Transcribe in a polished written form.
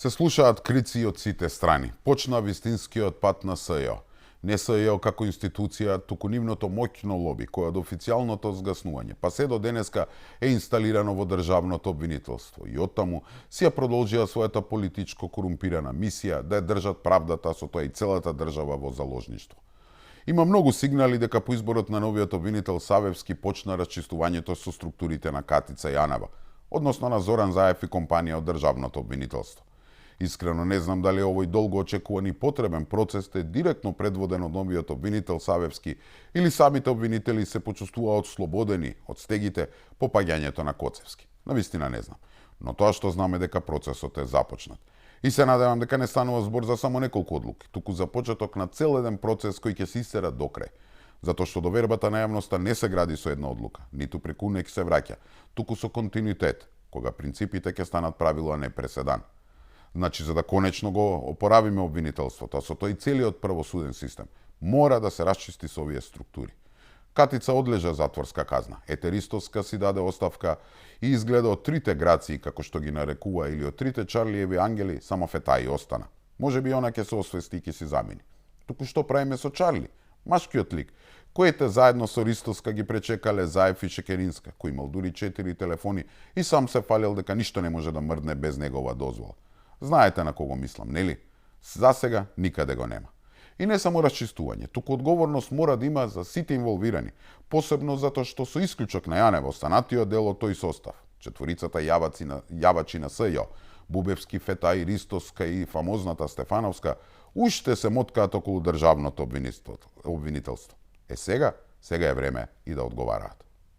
Се слушаат крици од сите страни. Почна вистинскиот пат на СЈО. Не СЈО како институција, туку нивното моќно лоби, кој од официјалното згаснување, па се до денеска е инсталирано во државното обвинителство и оттаму си ја продолжија својата политичко корумпирана мисија да ја држат правдата, со тоа и целата држава во заложништво. Има многу сигнали дека по изборот на новиот обвинител Савевски почна расчистувањето со структурите на Катица Јанева, односно на Зоран Заев и компанија од државното обвинителство. Искрено не знам дали овој долго очекуван и потребен процес е директно предводен од новиот обвинител Савевски или самите обвинители се почувствуваат слободени од стегите по паѓањето на Коцевски. Навистина не знам, но тоа што знаме дека процесот е започнат. И се надевам дека не станува збор за само неколку одлуки, туку за почеток на цел еден процес кој ќе се истера до крај. Затоа што довербата на јавноста не се гради со една одлука, ниту преку нек се враќа, туку со континуитет, кога принципите ќе станат правило, а не преседан. Значи, за да конечно го опоравиме обвинителството, а со тој целиот правосуден систем, мора да се расчисти со овие структури. Катица одлежа затворска казна, Етеристовска си даде оставка и изгледа од трите грации, како што ги нарекува, или од трите Чарлиеви ангели, само Фетај остана. Може би она ќе се освести и ќе си замени. Туку што правиме со Чарли, машкиот лик, коите заедно со Ристовска ги пречекале Заев и Шекеринска, кој имал дури 4 телефони и сам се фалел дека ништо не може да мрдне без негова дозвола. Знаете на кого мислам, нели? За сега никаде го нема. И не само расчистување, туку одговорност мора да има за сите инволвирани, посебно затоа што со исклучок на Јанева останатиот дел од тој состав, четворицата јавачи на СЈО, Бубевски, Фетај, Ристовска и фамозната Стефановска, уште се моткаат околу државното обвинителство. Сега е време и да одговараат.